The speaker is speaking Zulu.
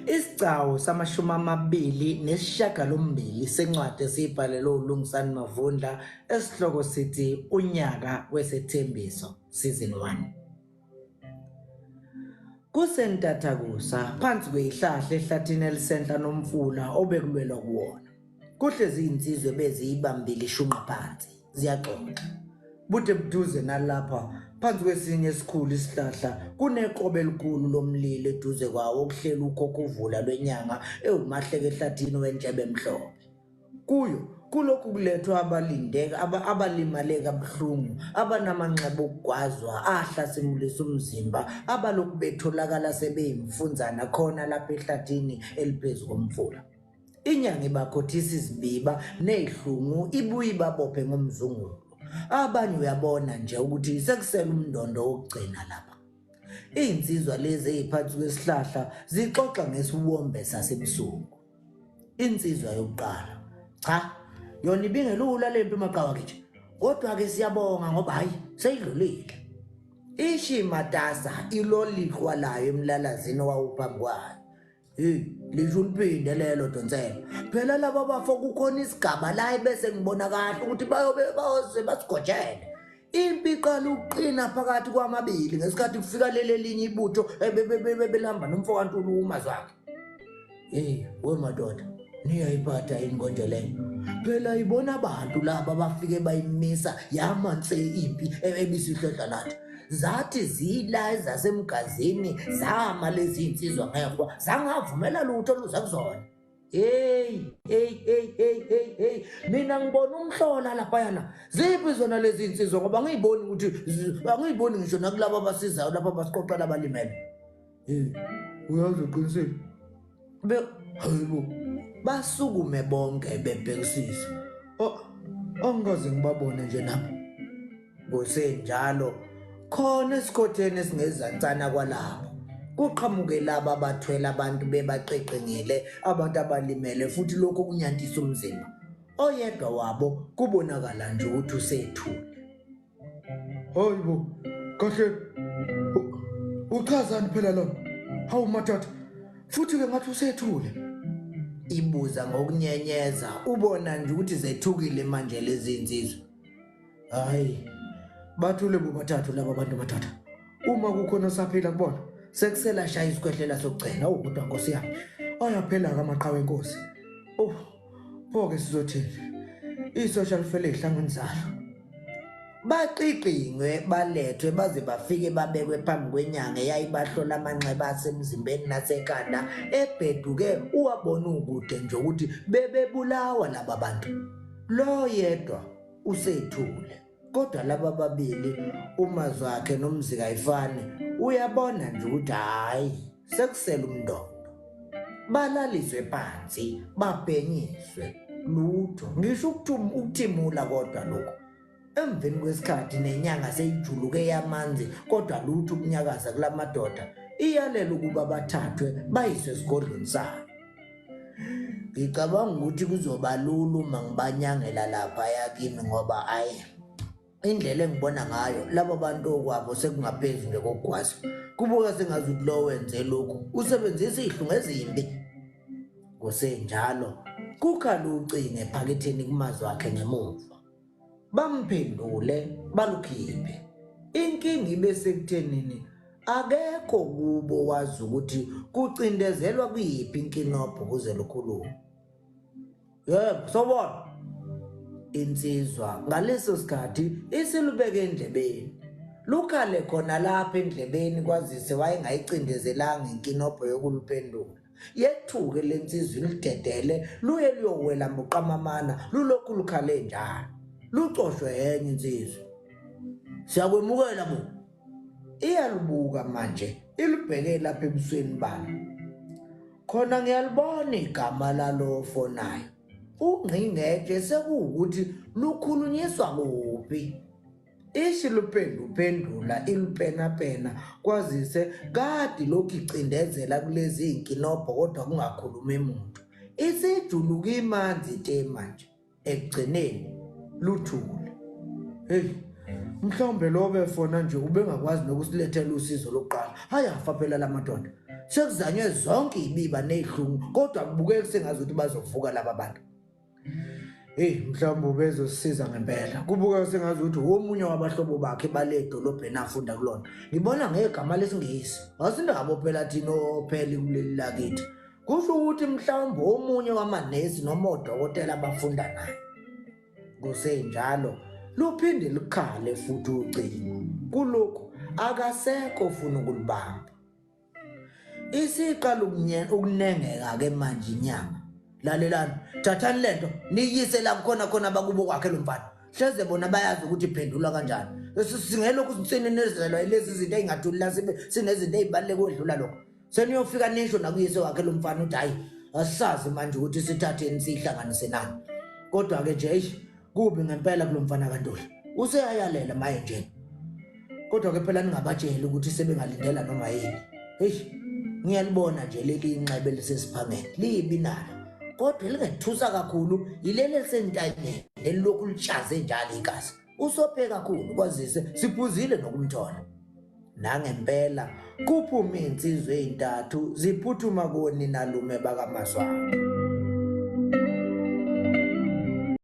Isigcawu samashumi amabili nesishiyagalombili sencwadi esiyibhalelwe uLungisani Mavundla esihloko sithi Unyaka Wesethembiso Season 1. Kusentathakusa phansi kweyihlahla ehlathini elisenhla nomfula obekulwelwa kuwona. Kuhlezi izinsizwa ebeziyibambile ishunqa phansi ziyaxoxa. Bude buduze nalapha phansi kwesinye esikhulu isihlahla kuneqobe elikhulu lomlilo eduze kwawo okuhleli ukhokhovula lwenyanga ewumahleke ehlathini wentshebe emhlophe. Kuyo kulokhu kulethwa abalindeka abalimale kabuhlungu abanamanxeba okugwazwa ahlasimulisa umzimba abalokhu betholakala sebeyimfunzana khona lapha ehlathini eliphezu komfula. Inyanga ibakhothisa izibiba nezihlungu ibuye ibabophe ngomzungulo. Abanye uyabona nje ukuthi sekusele umndondo wokugcina lapha. Izinsizwa lezi eziphansi kwesihlahla zixoxa ngesiwombe sasebusuku. Insizwa yokuqala. Cha, yona ibingelula lempi maqhawe kithi. Kodwa ke siyabonga ngoba hayi seyidlulile. Ishi matasa iloliqwa layo emlalazini owawuphambi kwayo. Hey, lisho uliphinde lelo donsela. Phela laba bafo kukhona isigaba la bese ngibona kahle ukuthi bayobe bayoze basigojele. Impi iqala ukuqina phakathi kwamabili ngesikhathi kufika leli elinye ibutho ebelihamba nomfo kaNtulu uMazwakhe. Hey, we madoda, niyayiphatha yini konje leyo? Phela ibona abantu laba bafike bayimisa yama nse impi ebisihlehla nathi. Zathi zila ezasemgazini zama lezi insizwa ngehwa zangavumela lutho luza kuzona. Hey, hey, hey, hey, hey, hey. Mina ngibona umhlola laphayana. Ziphi zona lezi insizwa ngoba angiyiboni ukuthi angiyiboni ngisho nakulabo abasizayo lapha basiqoqela abalimele. Hey, uyazi uqinisile. Be hayibo. Basukume bonke bebhekisisa. Oh, angikaze ngibabone nje nami. Kusenjalo khona esikhotheni esingezansana kwalapho kuqhamuke laba abathwele abantu bebaqiqingile abantu abalimele futhi lokho kunyantisa umzimba. Oyedwa wabo kubonakala nje ukuthi usethule. Hayibo, kahle uchazani phela lona? Hawu madoda, futhi-ke ngathi usethule. Ibuza ngokunyenyeza ubona nje ukuthi zethukile manje lezi nsizwa. Hayi, bathule bobathathu laba bantu madoda. Uma kukhona osaphila kubona, sekusela shaya isikhwehlela sokugcina. Awu kodwa nkosi yami, ayaphela-ke amaqhawe enkosi. Oh, pho-ke sizothini? Isosha lifele ey'hlangwini zalo. Baqiqingwe balethwe baze bafike babekwe phambi kwenyanga eyayibahlola amanxeba asemzimbeni nasekhanda ebheduke uwabona ukude nje ukuthi bebebulawa laba bantu. Lo yedwa usethule kodwa laba babili uMazwakhe noMzikayifani uyabona nje ukuthi hhayi sekusele umndondo. Balaliswe phansi babhenyiswe lutho ngisho ukuthimula kodwa lokhu. Emveni kwesikhathi nenyanga seyijuluke yamanzi kodwa lutho ukunyakaza kula madoda iyalela ukuba bathathwe bayiswe esigodlweni sayo. Ngicabanga ukuthi kuzoba lula uma ngibanyangela laphaya kimi ngoba ayi indlela engibona ngayo laba bantu okwabo sekungaphezu nje kokugwaza. Kubuka sengazi ukuthi lo wenze lokhu usebenzisa izihlungu ezimbi. Kusenjalo kukhala ucingo ephaketheni kumazwi akhe ngemuva. Bamphendule balukhiphe. Inkinga ibe sekuthenini akekho kubo wazi ukuthi kucindezelwa kuyiphi inkinobho kuze lukhulume. Yebo, sawubona. Insizwa ngaleso sikhathi isilubeke endlebeni. Lukhale khona lapha endlebeni kwazise wayengayicindezelanga inkinobho yokuluphendula. Yethuke le nsizwa iludedele luye luyowela buqamamana lulokhu lukhale njalo. Lucoshwe enye insizwa. Siyakwemukela bo. Iyalubuka manje ilubheke lapha ebusweni balo. Khona ngiyalibona igama lalo ofonayo. Ungqingetshe sekuwukuthi lukhulunyiswa kuphi. Ishi luphenduphendula ilupenapena kwazise kade lokhu icindezela kulezi iy'nkinobho kodwa kungakhulumi muntu. Isijuluka imanzi te manje ekugcineni luthule. Heyi, mhlawumbe lo befona nje ubengakwazi nokusilethela usizo lokuqala. Ayafa phela la madoda. Sekuzanywe zonke ibiba nezihlungu kodwa kubukeka sengazuthi bazovuka laba bantu. Hey mhlawumbe ubezosiza ngempela. Kubuka sengazuthi womunye wabahlobo bakhe bale dolobheni afunda kulona. Ngibona ngegama lesingisi. Asindabo phela thina opheli kuleli lakithi. Kusho ukuthi mhlawumbe omunye wamanesi noma odokotela abafunda naye. Kusenjalo luphinde lukhale futhi ucingo. Kulokhu akasekho ofuna ukulibamba. Isiqala ukunengeka ke manje inyama. Lalelani, thathani lento niyise la khona khona abakubo kwakhe lo mfana. Hleze bona bayazi ukuthi iphendulwa kanjani. Singelokhu sininezelwa lezi zinto ezingathuli la sibe sinezinto ezibaluleke ukwedlula lokho. Seniyofika nisho nakuyise wakhe lo mfana uthi hayi asisazi manje ukuthi sithatheni sihlanganise nani. Kodwa ke nje eish kubi ngempela kulo mfana kaNtuli. Useyayalela maye nje. Kodwa ke phela ningabatsheli ukuthi sebengalindela noma yini. Eish ngiyalibona nje leli inxebe lisesiphangeni libi nalo. Kodwa elingethusa kakhulu yileli elisentanyeni elilokhu litshaze njalo igazi. Usophe kakhulu kwazise siphuzile nokumthola. Nangempela kuphume insizwa ezintathu ziphuthuma koninalume bakaMazwane.